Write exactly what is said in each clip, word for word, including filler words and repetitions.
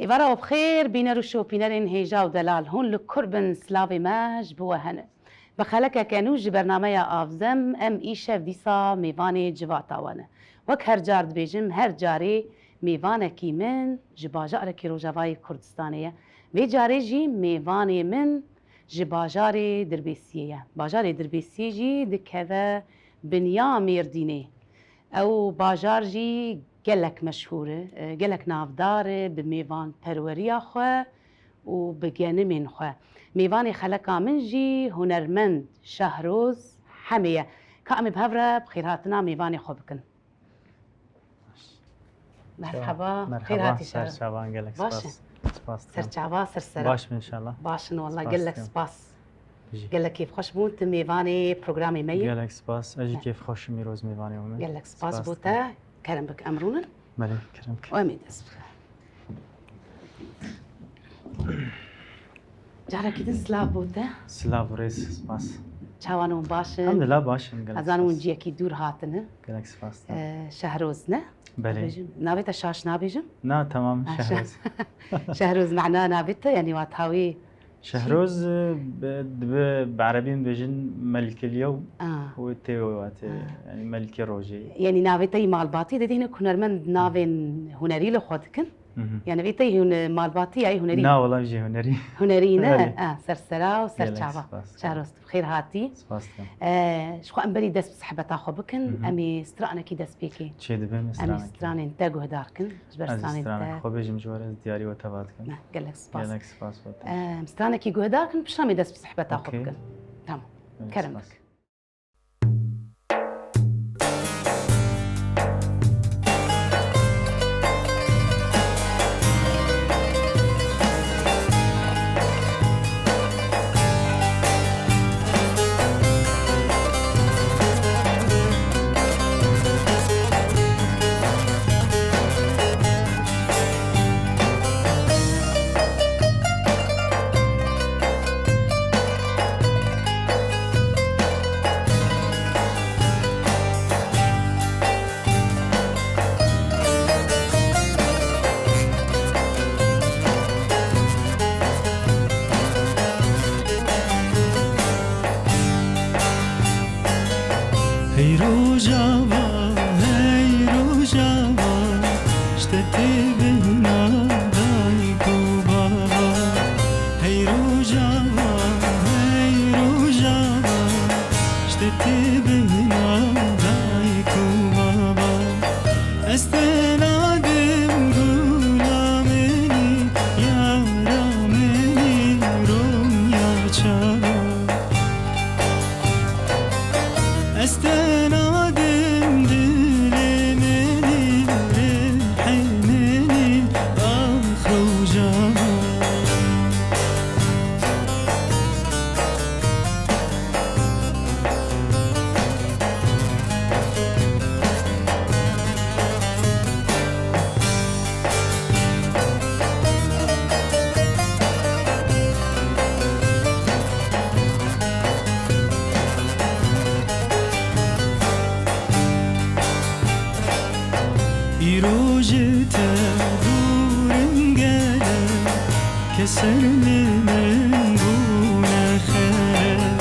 Êvara we bi xêr, bîner û şopînerên hêja û delal, hûn li kur bin, silavê me ji bo we hene. Bi xelekeke nû ji bernameya Avzem, em îşev dîsa mêvanê civata we ne. Wek her car dibêjim, her carê mêvanekî min ji bajarekî Rojavayê Kurdistanê ye. Vê carê jî mêvanê min ji bajarê Dirbêsiyê ye. Bajarê Dirbêsiyê jî dikeve binya Mêrdînê. Ew bajar jî gelek meşhûr e, e, gelek navdar e bi mêvanperweriya xwe û bi genimên xwe. Mêvanê xeleka min jî hunermend Şehroz Hemê ye. Ka em ê bi hev re bi xêrhatina mêvanê xwe bikin. Merhaba, Merhaba, xêr hatî ser Şehroz. Çavan, gelek Baş spas. e? Spas dikim. Ser çava, ser sera. Baş bin inşallah. Baş in, wallah, Spas gelek dikim. spas. Bijî. Gelek kêfxweş bûn, tu mêvanê programê me yî. Gelek spas. Ez jî Ne. kêfxweş im îroz mêvanê we me. Gelek spas Spas bo dikim. te. Kerem bik, em rûnin. Belê, kerem bik. Û em ê dest bixin. Carekî din silav bo te. Silav û rêz, spas. Çawan hûn baş in? Elhamdulillah, baş in, gelek Ez zanim hûn spas. ciyekî dûr hatine. Gelek spas. Ee, Şehroz ne? Belê. Dibêjim. Navê te Şaş nabêjim? Na, tamam, Ha, Şehroz. Şeh-, Şehroz mena navê te, yanî wata wî Şehroz, e, bi, dibe bi erebî bêjin Melikê Liyew Ah. û tê wê wate, Ah. yanî Melikê Rojê. Yanî navê te yî malbatî, didî hinek hunermend navên hunerî li xwe dikin? Mhm. Yanî vê te yî hune-, malbatî ya yî hunerî? Na, wela jî hunerî. Hunerî ne? Belê. Ah, ser sera û ser Gelek çava. spas. Şehroz, tu bi xêr hatî. Spas dikim. Eh, ji xwe em berî dest bi sehbeta xwe bikin, Mhm. em ê stranekî dest pê kê. Çê dibe me Em ê stranekî. stranên te guhdar kin, ji ber Ez stranên stranek te. xwe bêjim ji we re, ez diyarî we teva dikim. Ne, gelek spas. Gelek spas bo te. Em stranekî guhdar kin, pişta em ê dest bi sehbeta xwe Okey. bikin. Tamam. Gelek Kerem spas. bik. Hey Rojava, hey Rojava, ji te tê bêhna dayik û bava. Hey Rojava, hey Rojava, ji te tê bêhna dayik û bava. Ez te nadim gula min î, yara min î, Ronya çava. Ez te nadim dilê min î, rihê min î, ax Rojava. Îro ji te dûr im gelek, kes ser li min bûne xelek.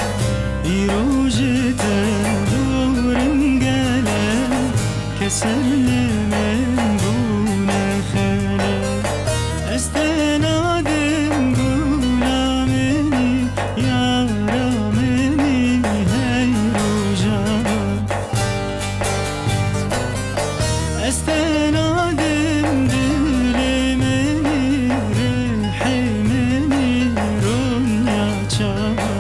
Îro ji te dûr im gelek, kes ser li min bûne xelek. Ez te nadim gula min î, yara min î, hey Rojava. Ez te nadim dilê min î, rihê min î, Ronya çava.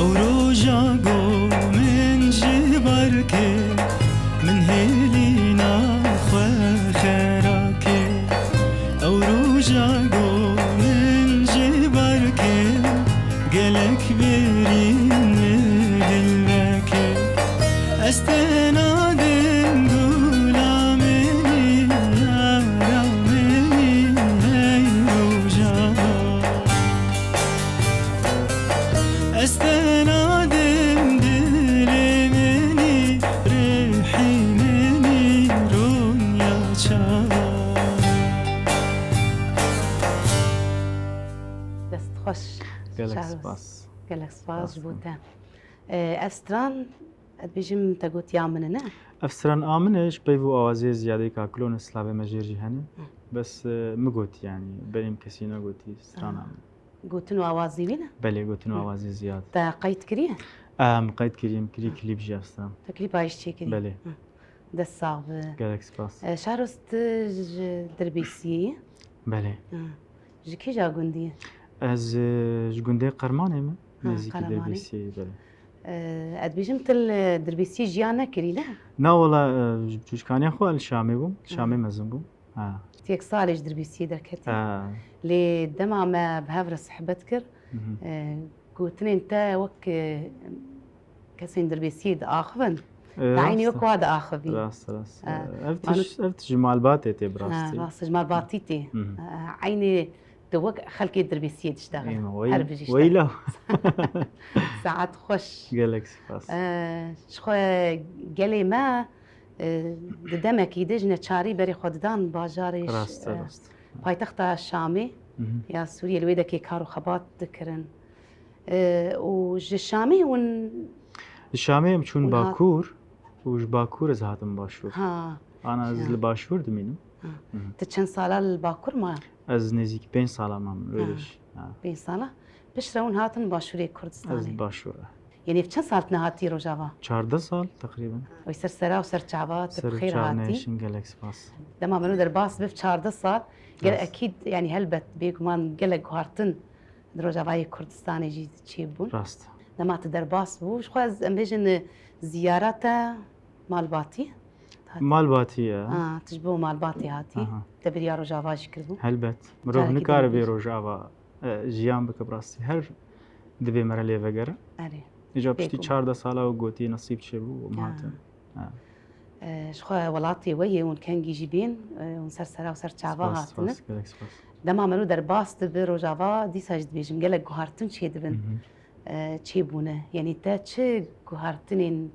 Ew roja go min ji bar kir, min hêlîna xwe xera kir. Ew roja go min ji bar kir, gelek berî Stena din dilê minî, rihî minî, ronya çawa. Dest xweş. Gelek Şaroz. Spas. Gelek spas ji bo te. Ee, ev stran, ez dibêjim te gotiya min e, ne? Ev stran a min e, ji peyv û awazê Ziyadê Kakilo ne, silavê me jêr jî hene. Hı. Bes, e, min gotî, yanî berê min kesî negotî, stran a min. Gotin û awazî wî ne? Belê, gotin û Hı. awazî Ziyad. Te qeyd kiriye? Em qeyd kiriye, em kiriye Hı. klîp jî ev stran. Te klîpa jî çêkiriye? Belê. Hı. Dest sax bi. Gelek spas. E, Şaroz, tu ji Dirbêsiyê yî? Belê. Hı. Ji kîja gundî yî? Ez, e, ji gundê Qermanê me, Ha, nêzîkî Qermanê. Dirbêsiyê, belê. E, ez dibêjim tu li Dirbêsiyê jiyan nekirî, ne? Na wela, e, ji çûçikaniya xwe li Şamê bûm, li Şamê Ha. mezin bûm. Ha. Tu yek salê ji Dirbêsiyê derketî. Ha. Lê dema me bi hev re sihbet kir, Hı hı. e, gotinên te wek, e, kesên Dirbêsiyê diaxivin. E, Te eynî rast wek e. wa diaxivî. Rast, rast. Ha. Ev Manu- tij, ev tij ji malbatê tê bi Ha, rastî. rast, ji malbatî tê. Hı hı. Ha, eynî tu wek xelkê Dirbêsiyê diştexin. Êma, wey-, Her bijî weyla. Saet xweş. Gelek spas. E, ji xwe gelê me, e, di demekî de ji neçarî berê xwe didan bajarê ş-, Rast e, e, rast. paytexta Şamê Hı hı. ya Sûriyê, li wê dekê kar û xebat dikirin. E, û ji Şamê hûn Li Şamê em çûn hûn hat- Bakur û ji Bakur ez hatim Başûr. Ha. Ana ez Şa- li Başûr dimînim. Ha. Hı hı. Tu çend sala li Bakur ma? Ez nêzîk pênc sala mam, Ha. wê diş. Ha. Pênc sala. Piştre hûn hatin Başûrê Kurdistanê. Ez Başûr. Yanî ev çend sal tu nehatî Rojava? Çardeh sal teqrîben. Wê ser sera û ser çava tu Ser bi xêr çav hatî. Nêşin, gelek spas. Dema min û derbas bib çardeh sal. Gel Rast. ekîd, yanî helbet bêguman gelek guhartin di Rojavayê Kurdistanê jî çêbûn. Rast. Dema tu derbas bû, ji xwe ez, em bêjin, ziyara te malbatî hatî? Malbatî ye. Ha, tu ji bo malbatê hatî. Aha. Te bêriya Rojava jî kiribû? Helbet. Mirov Carekî nikare din bê bêjin. Rojava, e, jiyan bike bi rastî. Her divê me re lê vegere. Erê. Îca piştî Bêguman. çardeh sala û gotî nesîb çêbû û em Ha. hatin. Ha. E, ji xwe welatê we yê hûn kengî jî bên, e, hûn ser sera û ser çava Spas, hatine. spas, gelek spas. Dema mero derbas dibe Rojava, dîsa jî dibêjim gelek guhartin çêdibin. Hı hı. E, çêbûne. Yanî te çi guhartinên,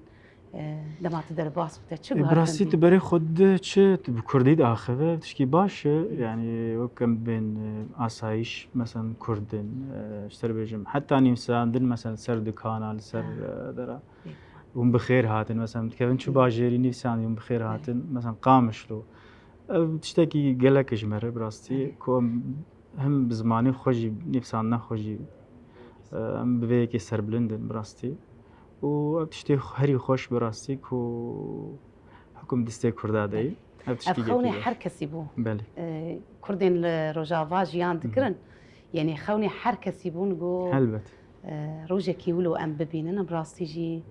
e, dema tu derbas bû, te çi E, bi guhartin rastî dît? Tu berê xwe di çi, tu bi kurdî diaxive, tişkî baş e. Hı. Yanî wek em bên, e, asayîş, mesela kurd in, e, ji te re bêjim. Heta nivîsandin, mesela ser dikana, li ser, Ha. e, dera. Pêk. Hûn bi xêr hatin, mesela dikevin çi Hı. bajêrî nivîsandî, hûn bi xêr Belê. hatin, mesela Qamişlo. Ev tiştekî gelek ji me re bi rastî, Belê. ku em hem bi zimanê xwe jî, nivîsandina xwe jî, e, em bi vê yekê serbilind in bi rastî. Û ev tiştê herî xweş bi rastî ku hikum distê Kurda de ye. Belê. Ev Ev tiştî xewnê yekî ye. Her kesî bû. Belê. E, Kurdên li Rojava jiyan Hı hı. dikirin. Yanî xewnê her kesî bûn ku, Helbet. e, rojekî wilo em bibînin. Bi rastî jî,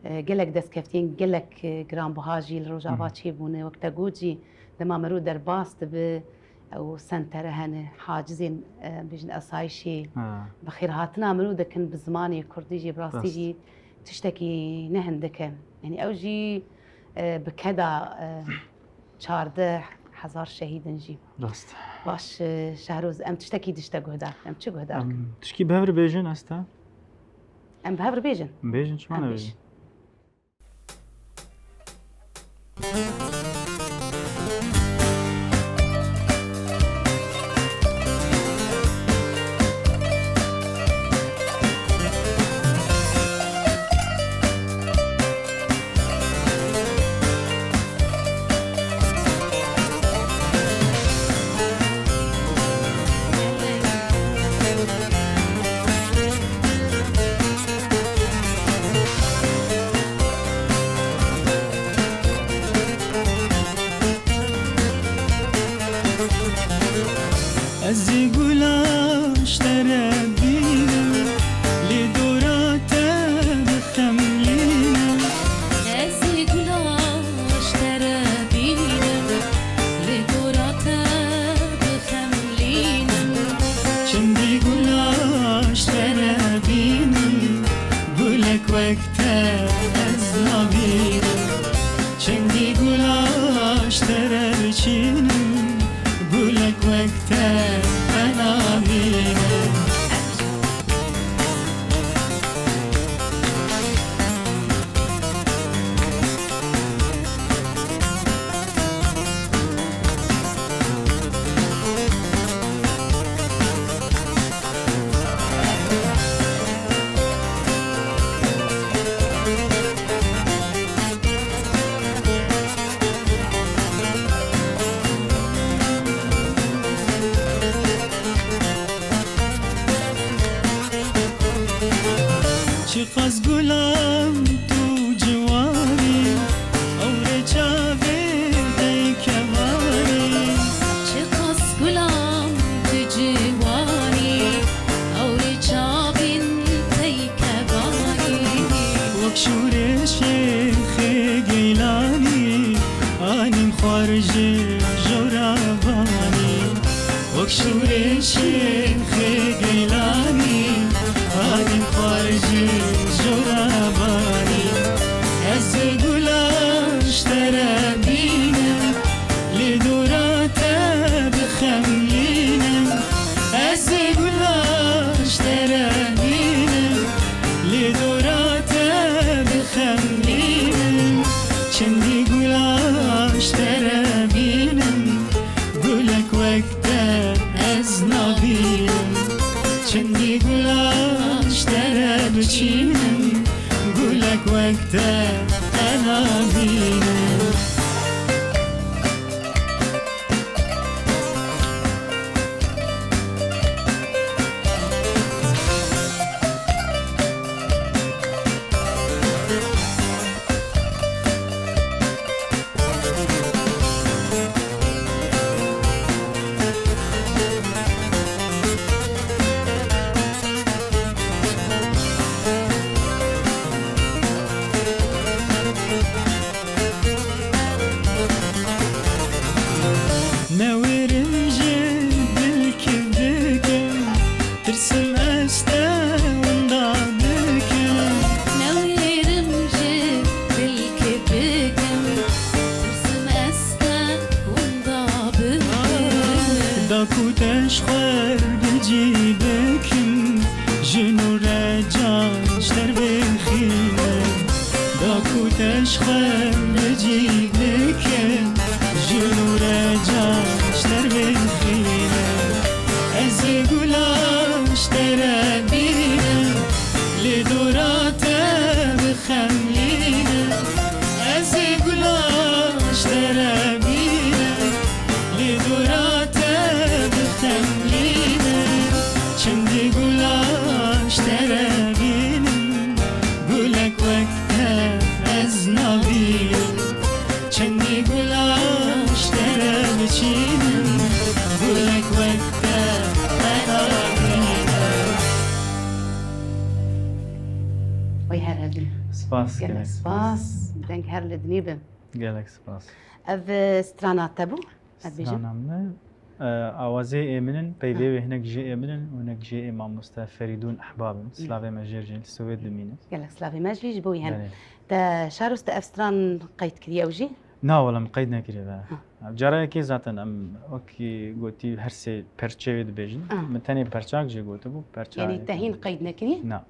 e, gelek destkeftiyên gelek, e, giranbiha jî li Rojava Hı hı. çêbûne. Wek te got jî dema mero derbas dibe, ew sentere hene, hacizên, e, bêjin esayîşê Ha. bi xêrhatina mero dikin bi zimanê kurdî jî, bi rastî Rast. jî tiştekî ne hindik e. Yanî ew jî, e, bi keda, e, çardeh hezar şehîdin jî. Rast. Baş, e, Şehroz, em tiştekî dişte guhdar. Em çi guhdar kin? Em tişkî bi hev re bêjin, ez te? Em bi hev re bêjin. Bêjin, çima Em nebêjin? bêjin. Ez ê gula ji te re bînim, lê dora te bixemlînim. Ez ê gula ji te re bînim, lê dora te bixemlînim. Çendî gula ji te re bînim, gulek wek te ez nabînim. Çendî gula ji te re diçînim, gulek wek te ez nabînim. Çiqas gulam tu ciwanî, ew rê çavê tey kemanî. Çiqas gulam tu ciwanî, ew rê çavên tey kemanî. Wek şûrê şêxê geylanî, anîm xwar ji jora vanî. Wek şûrê şêxê geylanî, anîm xwar ji jora vanî. Ez ê gula ji te re bînim, lê dora te bixemlînim. Ez ê gula ji te re bînim, lê dora te bixemlînim. Çendî gula ji te re bînim, gulek wek te ez nabînim. Çendî gula ji te re biçînim, gulek wek te ez nabînim. Newêrim ji dilkî bikim, tirsim ez te winda bikim. Newêrim ji dilkî bikim, tirsim ez te winda bikim. Da ku te ji xwe bi cî bikim, ji nû re can ji dervê xînim. Da ku te ji xwe bi cî bikim, ji nû re can ji dervê xînim. Ez ê gula ji te re bînim, lê dora te bixemlînim. Ez ê gula ji te re bînim, lê dora te bixemlînim. Çendî gula ji te re bînim, gulek wek te ez nabînim. Çendî gula ji te re biçînim, gulek wek te ez nabînim. Wey her hebî. Spas, gelek spas. Deng her li dinî be. Gelek spas. Ev, e, strana te bû? Ez bêjim. Strana min, e, awazê ê min in, peyvê wê hinek jê ê min in û hinek jê ê mamoste Ferîdûn Ehbab in. Hı. Slavê me jêr jê li Swêd dimîne. Gelek slavê me jî ji bo wî hene. Belê. Te Şaros, te ev stran qeyd kiriye ew jî? Na, wela min qeyd nekiriye be. Ha. Carayekê zaten em wekî gotî her sê perçê wê dibêjin. Ah. Min tenê perçak jê gotibû, perça. Yanî te hîn qeyd nekiriye? Na.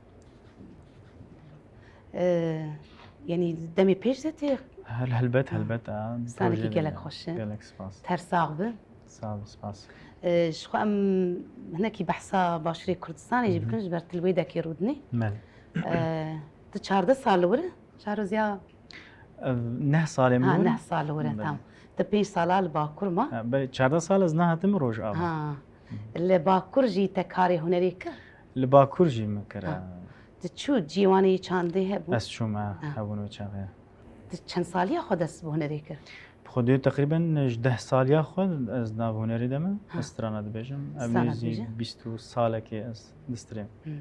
Ee, yanî demê pêş de tê? Hel-, helbet, ha, helbet, ha. Stranekî gelek xweş e. Gelek spas. Her sax bi. Sax bi, spas. Ee, ji xwe em hinekî behsa Başûrê Kurdistanê jî bikin, ji ber tu li wê dekê rûdinê. Belê. Ee, tu çardeh sal li wir e? Şaroz ya? Ev neh salê min. Ha, neh sal li wir e, tamam. Tu pênc sala li Bakur ma? Ha, belê, çardeh sal ez nehatim Rojava. Ha. Li Bakur jî te karê hunerê kir? Li Bakur jî min kir, ha. Tu çû cîwanê çandê hebû? Ez çûm, ha, hebûn wê çaxê. Tu çend saliya xwe dest bi hunerê kir? Bi xwedê teqrîben ji deh saliya xwe ez nav hunerê de me. Ha. Ez strana dibêjim. Strana dibêjim. Em ê zî bîst û salekê ez distrêm. Hmm.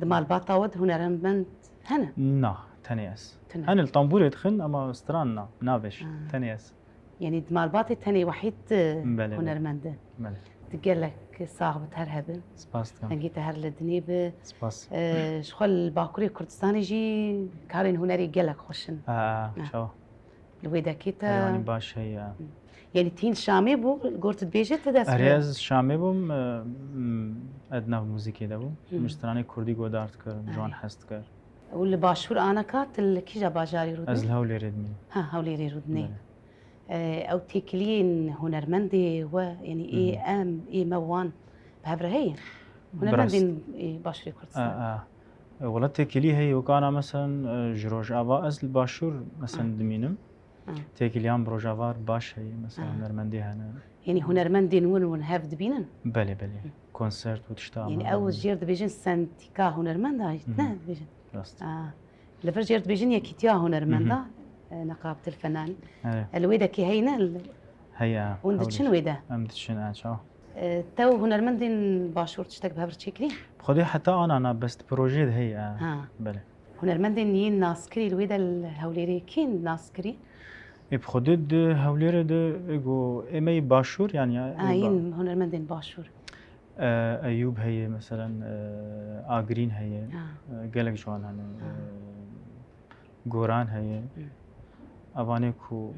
Di malbata we de hunermend hene? Na, tenê ez. Tune. Hene li tembûrê dixin, ama stran na, nabêj. Ha. Tenê ez. Yanî di malbatê tenê wehîd, e, hunermend e. Belê. Tu gelek sax bi, her hebin. Spas dikim. Dengê te her li dinê bi. Spas. E, ji xwe li Bakurê Kurdistanê jî karên hunerê gelek xweş in. Ha, ha, çawa. Li wê dekê te. Erê, wanî baş heye. Yanî tîn Şamê bû, gor tu dibêje tu dest. Erê, ez Şamê bûm, e, m, ez di nav muzîkê de bûm. Hı. Min stranê kurdî godar dikir, ji wan hez dikir. Û li Başûr aneka tu li kîja bajarî rûdinî? Ez li Hewlêrê dimînim. Ha, Hewlêrê rûdinî. Belê. E, ew têkiliyên hunermendê we, yanî ê em, ê me wan bi hev re heye? Bi rast. Hunermendên, e, Başûrê Kurdistan. A, a. E, wela têkilî heye, wek ana, meselen, e, ji Rojava ez li Başûr, meselen, dimînim. Hı. Têkiliyan bi Rojava re baş heye, mesela Hı. hunermendê hene. Yanî hunermendên win win hev dibînin? Belê, belê. Hı. Konsert û tişta Yanî ama ew hene. Jêr dibêjin sendîka hunermenda, Hı hı. ne dibêjin? Rast. A, li vir jêr dibêjin Yekîtiya Hunermenda, Hı hı. e, Neqabetil Fenanîn. Evet. E, li wê de kê heyne? Heye, Hûn diçin hewlî. Wê de? Em diçin, e, çawa? E, te û hunermendên başûr tiştek bi hev re çêkirî? Bi Xwedê heta anana bes di projeyê de heye, e. Ha. Belê. Hunermendên yên naskirî li wê de li Hewlêrê kîn naskirî? Ê, bi Xwedê di Hewlêrê de, ê, go, ê me yê başûr, yanî, ya, A, ê ba- yên hunermendên başûr. E, Eyûb heye, meselen, e, Agrîn heye, Ha. e, gelek ji wan hene. Ha. E, Goran heye. Hı. Evanê ku Hı.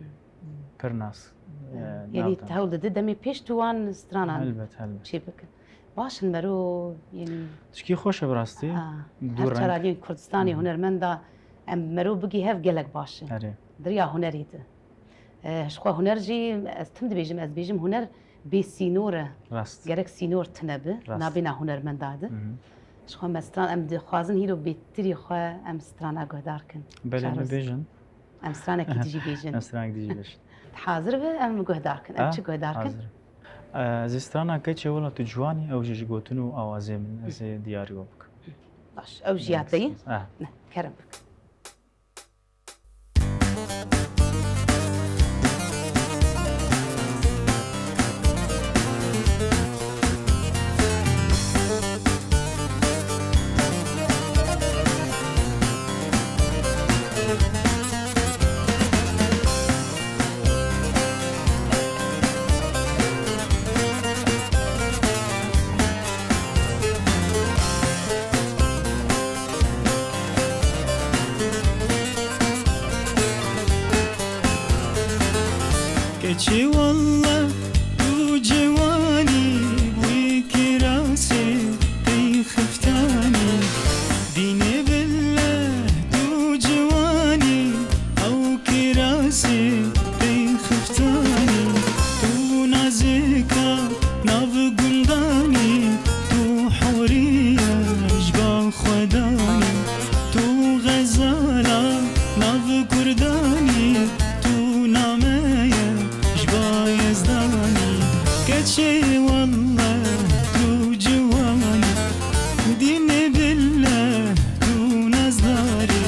pir nas, Hı. e, Yanî nav dan. Hewl dide demê pêş tu wan stranan Helbet, helbet. çê bikin. Baş in mero, yanî Tişkî xweş e bi rastî. A, Du hev reng. Çar aliyên Kurdistanê Hı hı. hunermenda em mero bigî hev gelek baş e. Erê. Di riya hunerê de. E, ji xwe huner jî, ez tim dibêjim, ez dibêjim huner bê sînor e. Rast. Gerek sînor tune bi, Rast. nabêna hunermenda de. Hı hı. Ji xwe me stran, em dixwazin hîro bêtirî xwe em strana guhdar kin. Belê, Şaroz. Bibêjin. Em stranekî dijî bêjin. Em stranekî dijî bêjin. Hazir be, em guhdar kin. Em Ha, çi guhdar kin? Hazir. E, ez ê strana Keçê Wela Tu Ciwanî, ew jî ji gotin û awazê min, ez ê diyarî we bikim. Baş, ew jî ya te ye? Eh. Ne, kerem bik. Keçê walla tu ciwanî, wî kirasê tey xiftanî. Dînê bile tu ciwanî, ew kirasê tey xiftanî. Tu nazika nav gundanî, tu huriya ji ba xwedanî. Tu xezala nav kurdanî, tu nameya ji ba yezdanî. Keçê walla tu ciwanî, dînê bile tu nazdarî.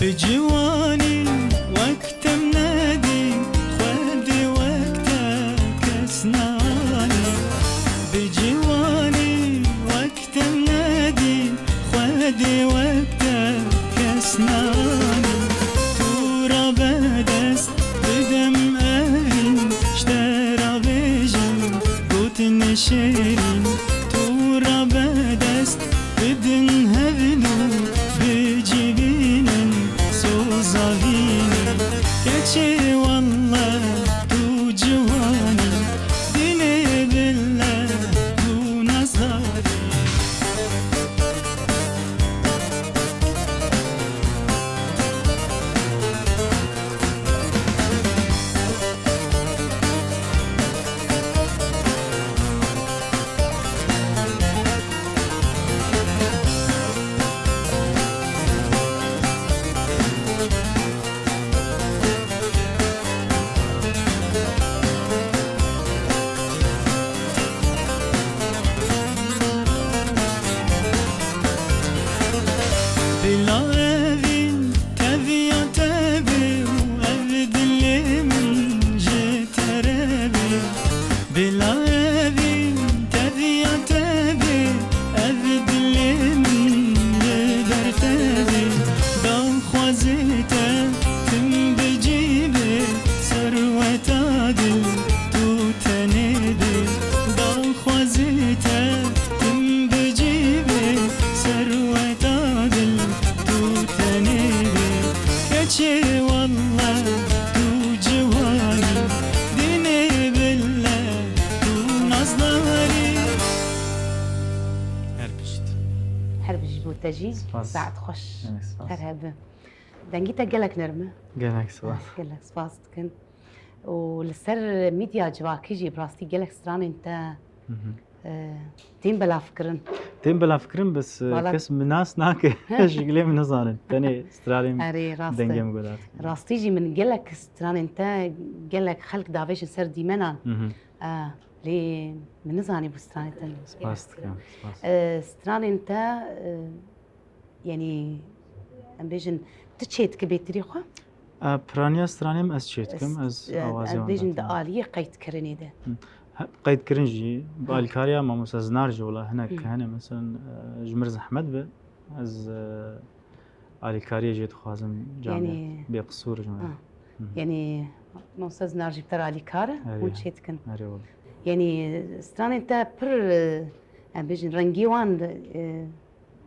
Bi ciwanî wek te nedî, Xwedê wek te kes nanî. Bi ciwanî wek te nedî, Xwedê wek te kes nanî. Tu rabe dest bidem evîn, ji te rabêjim gotinê şêrîn. Tu rabe dest bidin hevdû, bicivînin soza vînê. Keçê walla tu ciwanî, dînê bile tu nazdarî. Bila evîn teviya te be û ev dilê min ji te re be. Bila evîn teviya te be, ev dilê min li ber te be. Daxwazê te tim bi cî be, serweta dil tu tenê be. Daxwazê te tim bi cî be, serweta dil tu Her bijî bo te jî. Spas. Saet xweş. Gelek spas. Her hebe. Dengî te gelek nerm e. Gelek spas. Gelek spas dikin. Û li ser medya civakî jî bi rastî gelek stranên te, Mhm. e, tên belavkirin. Tên belavkirin, bes, e, Wala kes min nas nake. Ji gilê min nizanin. Tenê stranên Erê, rast e. Dengê min guhdartin. Rastî jî min gelek stranên te, gelek xelk davêjin ser dîmenan. Mhm. E, lê min nizanî bû stranên te. Spas dikim, spas. E, stranên te, e, Yanî, em bêjin, tu çêdikî bêtirî xwe? E, piraniya stranê min ez çêdikim, ez, e, awazê em wan bêjin di datim. Aliyê qeydkirinê de. Hı. He, qeydkirin jî, bi Ha. alîkariya mamoste Zinar jî wela hinek Hı. hene, mesela, e, ji mir zehmet be, ez, e, alîkariyê jê dixwazim canê, Yanî bêqisûr ji min re. Ha. Hı hı. Yanî, mamoste Zinar jî bi te re alîkar e, Erê. hûn çêdikin. Erê wela. Yanî, stranên te pir, e, em bêjin, rengî wan, e,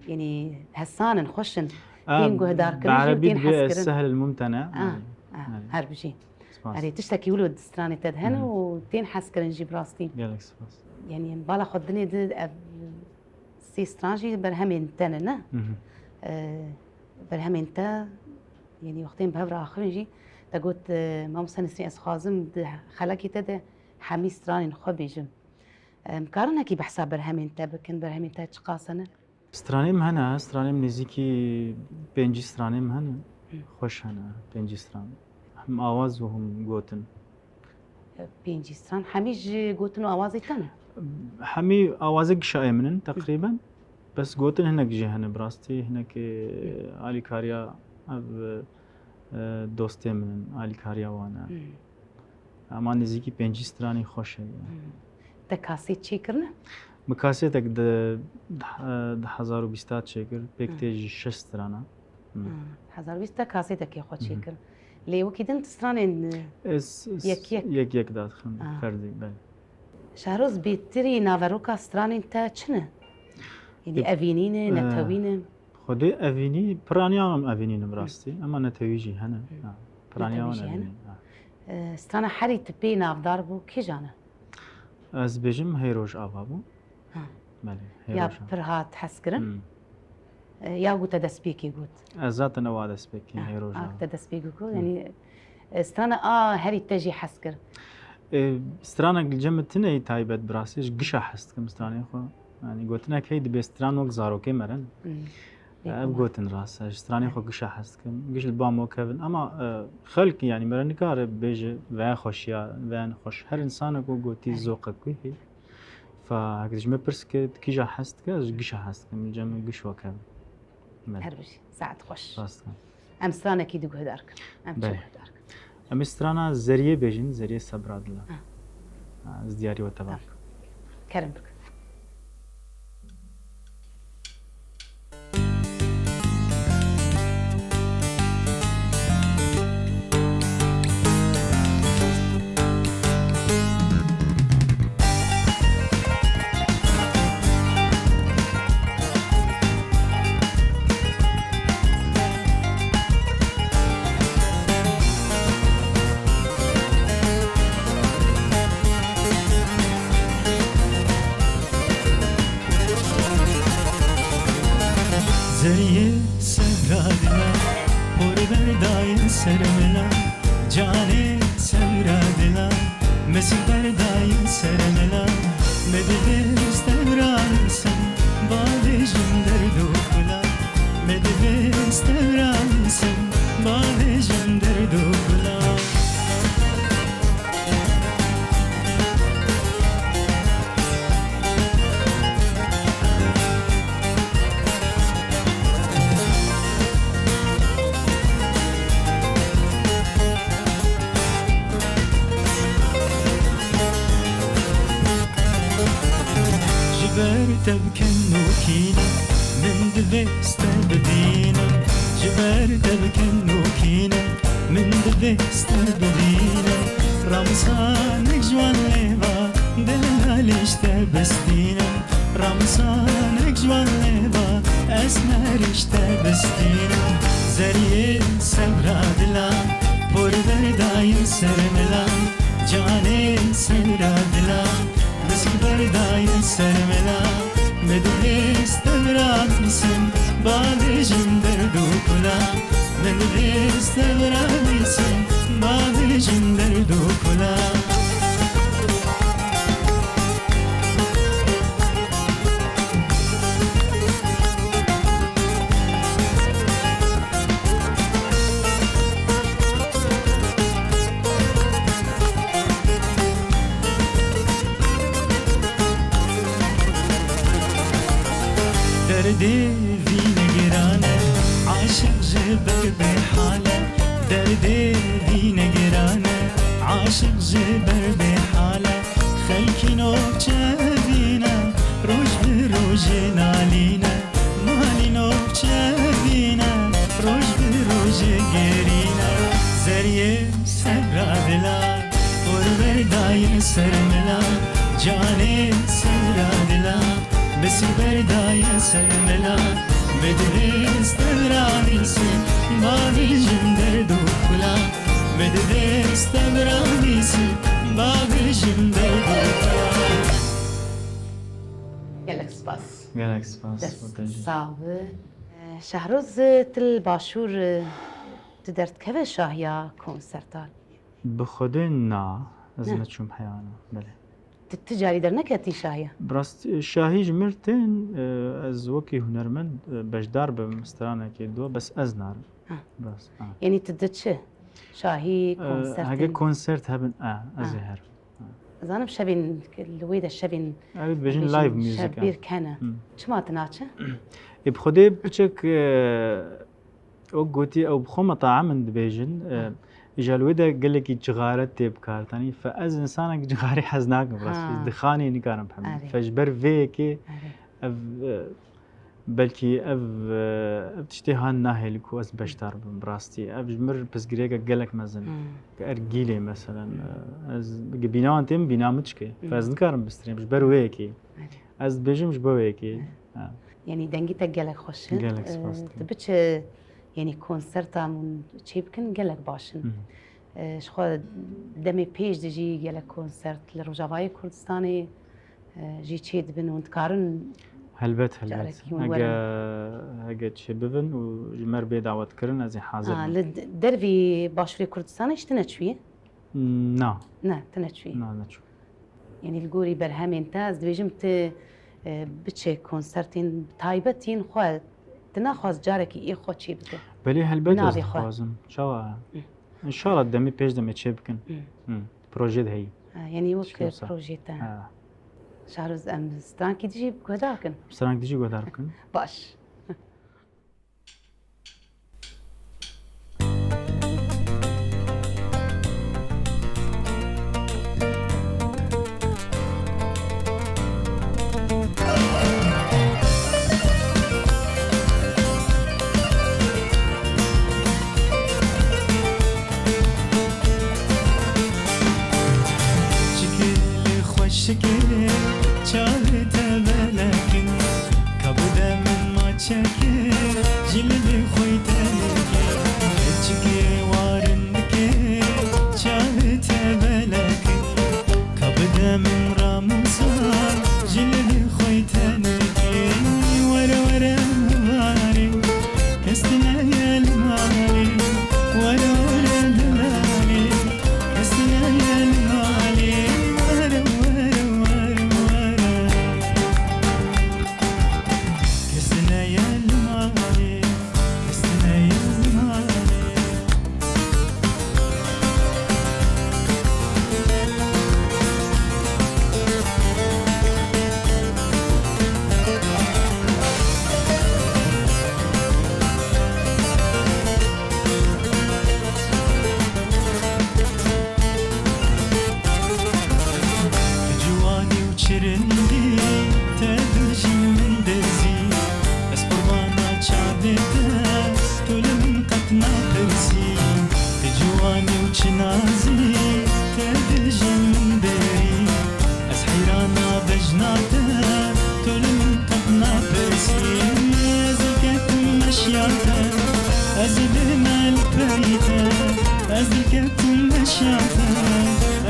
Yanî hesan in, xweş in. A, Tên guhdarkirin jî û tên hezkirin. Bi erebî dibe sehel el mumtene. A, Yani, a, yani. Her bijî. Spas. Erê, tiştekî wilo di stranê te de hene Hı hı. û tên hezkirin jî bi rastî. Gelek spas. Yanî bala xwe dinê di ev sê stran jî berhemên te ne, ne? Hı hı. E, berhemên te, yanî wextên bi hev re axirin jî, te got, e, Mamoste Nesrîn, ez dixwazim di xelekê te de hemî stranên xwe bêjim. Em karin hinekî behsa berhemên te bikin, berhemên te çiqas hene? Stranê min hene, stranê min nêzîkî pêncî stranê min hene. Hı. Xweş hene, pêncî stran. Hem awaz û hem gotin. Pêncî stran. Hemî ji gotin û awazê te ne? Hemî awazê gişayê min in, Hı. teqrîben. Bes gotin hinek jî hene, bi rastî hinek, e, Hı. alîkariya ev, e, dostê min in, alîkariya wan e. Hı. Ema nêzîkî pêncî stranî xweş heye. Hmm. Te kasêt çêkirine? Min kasêtek di, di, di hezar û bîst çêkir, pêk Hmm. tê jî şeş strana. Hmm. Hmm. Hezar û bîst te kasêtekê xwe Hı hı. çêkir. Lê wekî din tu stranên, Ez, ez yek yek. yek yek dadixim, Ah. ferdî, belê. Şahroz, bêtirî naveroka stranên te çi ne? Yanî Ê, evînî ne, e, netewî ne? Xwedê evînî, piraniya em evînî ne bi Hı. rastî, ema netewî jî hene. Hı. Ha, piraniya Netewî wan jî hene. evînî, ha. E, strana herî tu pê navdar bû, kîjan e? Ez bêjim Hey Rojava bû. Ha. Belê, Hey Ya Rojava. pir hat hezkirin? Hı. E, ya ku te destpêkê got? Ez zaten ewa destpêkê, Ha, Hey Rojava. a ku te destpêkê got, Hı. yanî, e, strana a herî te jî hez kir? E, stranek li cem min tune yî taybet bi rastî, ji gişa hez dikim stranê xwe. Yanî gotinek heye dibê stran wek zarokê me re ne. Hmm. Ev gotin rast e, ji stranê xwe gişa hez dikim. Giş li ba me kevin. Ama, e, xelk, yanî, me re nikare bêje veya xweşiya, veya nexweş. Her insanek wek gotî Erê. zoqek wî heye. Fa hek ji me pirs ke tu kîja hez dike, ez ji gişa hez dikim. Li cem min giş we kevin. Belê. Her bijî. Saet xweş. Rast e. Em stranekî di guhdar kin. Em çi Belê. guhdar kin? Em ê strana Zeriyê bêjin, Zeriyê Sebra Dila. Ah. Ha, ez diyarî we teva Tamam. bikim. Kerem bikin. Zeriyê sebra dila, por berdayê ser mila, canê sebra dila, mesî berdayê ser mila, me divê stevran sin, bavêjim derd û kula, me divê stevran sin, bavêjim derd û kula. Ji ber te bi kin û kîne, min divê stebidîne. Ji ber te bi kin û kîne, min divê stebidîne. Ramsanek ji wan lêva, delalî ji te bistîne. Ramsanek ji wan lêva, esmerî ji te bistîne. Zeriyê sebra dila, por berdayê ser mila, canê sebra dila, misk berdayê ser mila, me divê stevran sin, Divê stevra nîsî, bavêjim derd û kula. Derdê vî ne giran e, aşiq ji ber bêhal e. Derdê vî ne giran e, aşiq ji ber bêhal e. Xelkî nokçe vîne, roj bi rojê nalîne. Malî nokçe vîne, roj bi rojê gerîne. Zeriyê sebra dila, por berdaye ser mila. Canê sebra dila, bi sîber daye ser mila. Bi divê stevra nîsî, bavêjim derd û kula. Bi divê stevra nîsî, bavêjim derd û kula. Gelek spas. Gelek spas, Dest Xwedê jî. Sağ ol. Şehroz, tu li Başûr, tu derdikeve şahiya konsertan? Bi Xwedê na, ez Ne. neçûm heyana. Belê. Tu, tu carî derneketî şahiya? Bi rast, şahî ji mir tên, e, ez wekî hunermend, e, beşdar bibim stranekê dua, bes ez narim. Ha. Bi rast, ha. Yanî tu diçi? Şahî, E, konsertên? Hege konsert hebin, e, ez ê Ha. herim. Zanim şevên, li wê de şevên Ew dibêjin dibêjin live music, şev e. bêr kene. Hmm. Çima tu naçe? Ê, bi Xwedê piçek, e, wek gotî, ew bi xwe metaem in dibêjin, e, Hı. îja li wê de gelekî cixare tê bikar tenî. Fe ez insanek cixarî hez nakim, rast. Ha. Dixanê nikarim bihemim. Erê. Fe ji ber vê yekê Erê. ev, e, belkî ev, e, ev tiştê han nahêlî ku ez beşdar bim, bi rastî. Ev ji mir pirsgirêkek gelek mezin. Hmm. Ke er gîlê, meselen, e, ez gi bîna wan têm, bîna min çike. Fe ez Hmm. nikarim bistrêm, ji ber wê yekê. Erê. Ez dibêjim ji bo wê yekê. Erê. Ha. Yanî dengî te gelek xweş e. Gelek spas Ee, dikim. Tu biçe, yanî konserta hûn çê bikin, gelek baş in. Hı hı. Ee, ji xwe demê pêş de jî gelek konsert li Rojavayê Kurdistanê, e, jî çê dibin û dikarin Helbet, helbet. carekî hûn Hege, werin. hege çê bibin û ji me re bê dawetkirin, ez ê hazir Ha, bim. Li d-, dervî Başûrê Kurdistanê jî tune çûyî? Na. Ne, tune çûyî. Na, neçû. Yanî li gorî berhemên te, ez dibêjim tu, e, biçe konsertên taybet yên xwe, tu naxwaz carekî ê xwe çê bike? Belê, helbet ez Navê xwe. dixwazim. Çawa? Hı. Înşallah demê pêş demê çê bikin. Hı. Hı. Proje de heyî. Ha, yanî wek Şikewsa. projê te. Ha. Şaroz, em strankî dijî guhdar kin. Strank dijî guhdar bikin. Baş. Çikê li xweşikê çavê te velekin, ka bide min maçekê ji li xwe tenekê. Çikê warin dike çavê te velekin, ka bide min ramûsa ji li xwe tenekê. Were were warê, kes tune ye li malê, were were dilanê, kes tune ye li malê, were were were were. Kes tune ye li malê, kes tune ye li malê. Tu ciwanî û çirindî, te dijî min dizî. Ez qurbana çavê te, tu li min qet napirsî. Tu ciwanî û çinazî, te dijî min berî. Ez heyrana bejna te, tu li min qet napirsî. Ez ê ketim meşya te, ez ê bême li perî te. Ez ê ketim meşya te,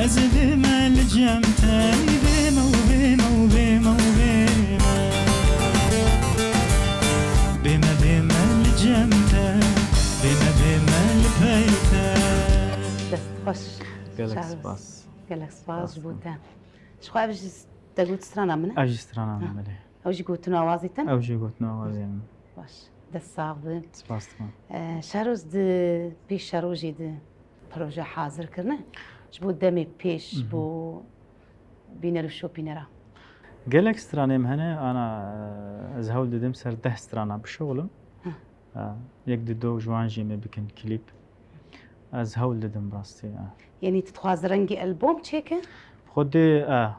ez ê bême li cem te. Bême û bême û bême û bême. Bême, bême li cem te. Bême, bême. Spas. Gelek spas ji bo te. Ji xwe ev jî te got strana min e? Ev jî strana min, belê. Ew jî gotin û awazê te ne? Ew jî gotin û awazê min. Baş. Dest sax bin. Spas dikim. Ee, Şeroz di pêş şerojê di proje hazir kirine. Ji bo demê pêş, ji bo bîner û şopînera. Gelek stranê min hene, ana, e, ez hewl didim ser deh strana bişixulim. Heh. E, yek di do ji wan jî me bikin klîp. Ez hewl didim rastî, e. Yanî tu dixwazî rengî albom çêke? Xwedê, e,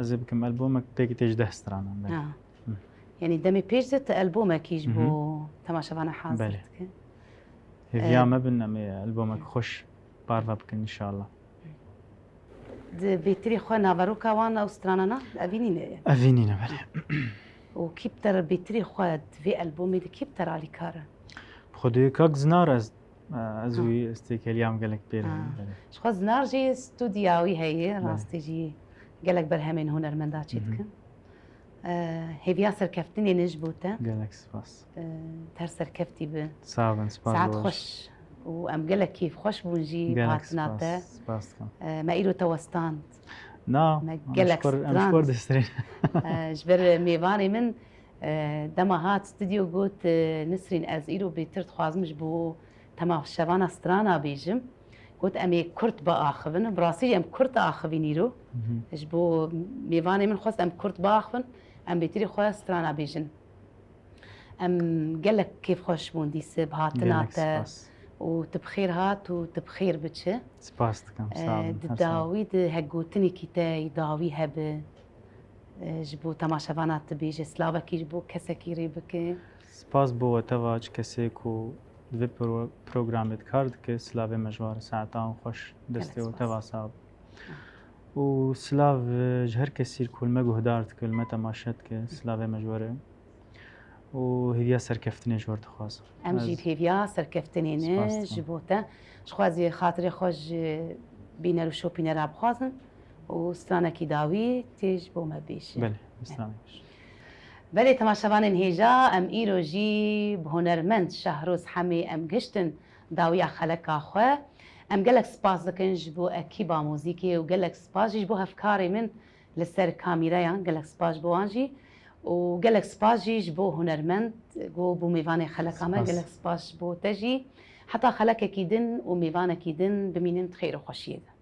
ez ê bikim albomek pêkî tê ji deh stranan, belê. Ha. Hı. Yanî demê pêş de tu albomekî ji bo temaşevana hazir dike. Belê. Hêviya me bin em ê albomek xweş parve bikin înşallah. Di bêtirî xwe naveroka wan ew stranana evî nîne? Evî nîne, belê. Û kî bi te re bêtirî xwe di vê albomê de kî bi te re alîkar e? Xwedê kak Zinar ez, ez wî ez têkeliya me gelek pê re. Ha. Belê. Ji xwe Zinar jî studya wî heye, belê, rastî jî gelek berhemên hunermenda çêdikin. Ee, hêviya serkeftinê ne ji bo te. Gelek spas. Ee, ter serkeftî bi. Sax bin, spas. Saet xweş. Û em gelek kêfxweş bûn jî bi hatina te. Gelek spas. Spas dikim. Ee, me îro te westand. Na, me gelek strand. Em ji xwe, em ji xwe desttirên. Ee, ji ber mêvanê min, ee, dema hat stûdyo got, ee, Nisrîn, ez îro bêtir dixwazim ji bo temaşevana strana bêjim. Got, em ê kurt biaxivin. Bi rastî jî em kurt axivîn îro. Hı hı. Ji bo mêvanê min xwest em kurt biaxivin. Em bêtirî xwe strana bêjin. Em gelek kêfxweş bûn dîse bi hatina te. Gelek spas. Û tu bi xêr hat û tu bi xêr biçe. Spas dikim, sağ olun. Ee, di dawî de hek gotinekî te yî dawî hebe, ee, ji bo temaşevana te bêje, silavekî ji bo kesekî rê bike. Spas bo we teva çi kesê ku di vê pro-, programê de kar dike, silavê me ji we re, saeta wan xweş, destê we teva sax be. Û silav, e, ji her kesî ku li me guhdar dike, li me temaşe dike, silavê me ji we re. Û hêviya serkeftinê ji we re dixwazim. Em jî bi hêviya serkeftinê ne ji bo te. Ji xwe ez ê xatirê xwe ji bîner û şopînera bixwazim û stranekî dawî tê ji bo me bêje. Belê, stranekî. Belê, temaşevanên hêja, em îro jî bi hunermend Şehroz Hemê em gihiştin dawiya xeleka xwe. Em gelek spas dikin ji bo ekîba muzîkê û gelek spas jî ji bo hevkarê min li ser kamîreyan. Gelek spas ji bo wan jî û gelek spas jî ji bo hunermend ku bû mêvanê xeleka me. Spas. Gelek spas ji bo te jî. Heta xelekekî din û mêvanekî din bimînin di xêr û xweşiyê de.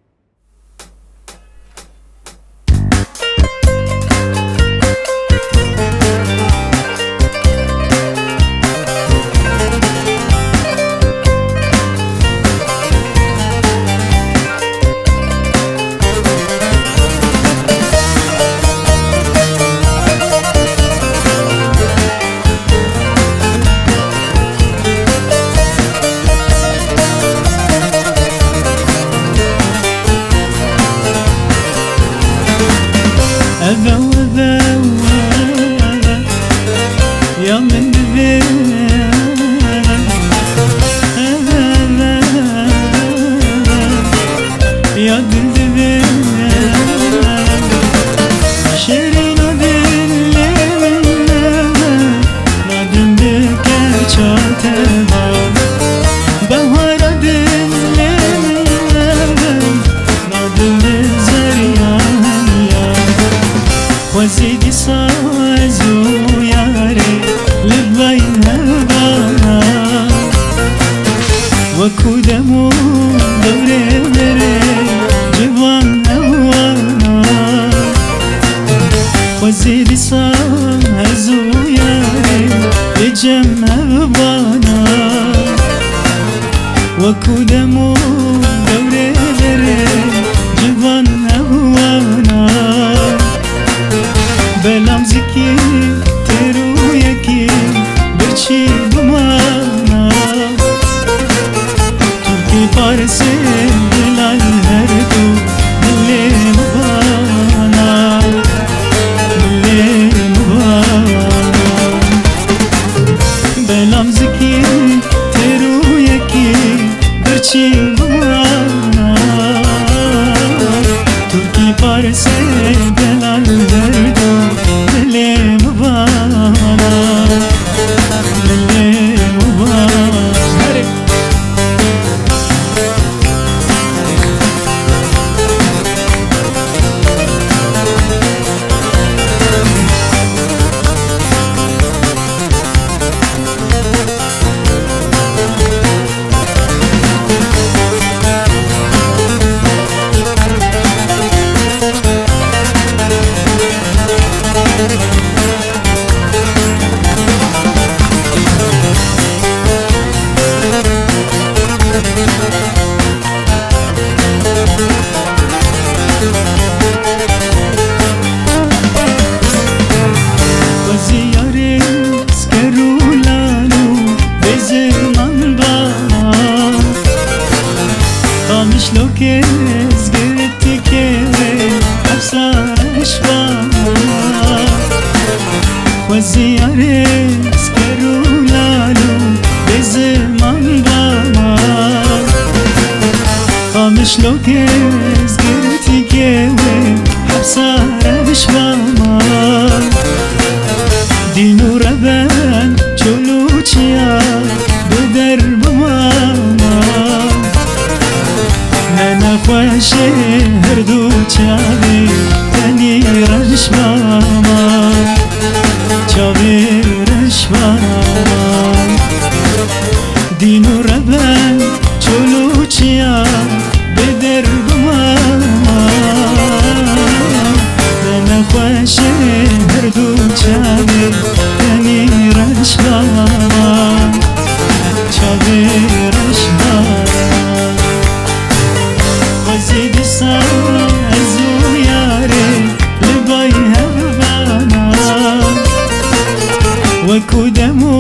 Ev ew, ev ew, ev ew, ya min divê. Ev ew, ev ew, ev ew, ya dil divê. Şêrîna dilê min, ev ew. Nadim bi keça te va. Behara dilê min, nadim bi zerya ya. Xwezî dîsa ez û yarê li beyn hevana. Wekû dem û dewrê berê ciwan hewana. Xwezî dîsa ez û yarê li cem hevana. Wekû dem û dewrê berê ciwan hewana. Belam zikî têr û yekî birçî bimana. Tirkî parsê delal her du dilê min vana, dilê min vana. Belam zikî têr û yekî birçî Weziyarê sker û lal û bêziman bama. Qamişlokê zgirtîkê wê hepsa rewş bama. Dîn û reben çol û çiya bêder bimama. Ne nexweşê her du çavê tenî reş bama. Çavê reş bama. Dîn û reben çol û çiya bêder bimama. Ne nexweşê her du çavê tenî reş bama. Çavê reş bama. Xwezî dîsa ez û yarê li bay hev bana. Wekû dem û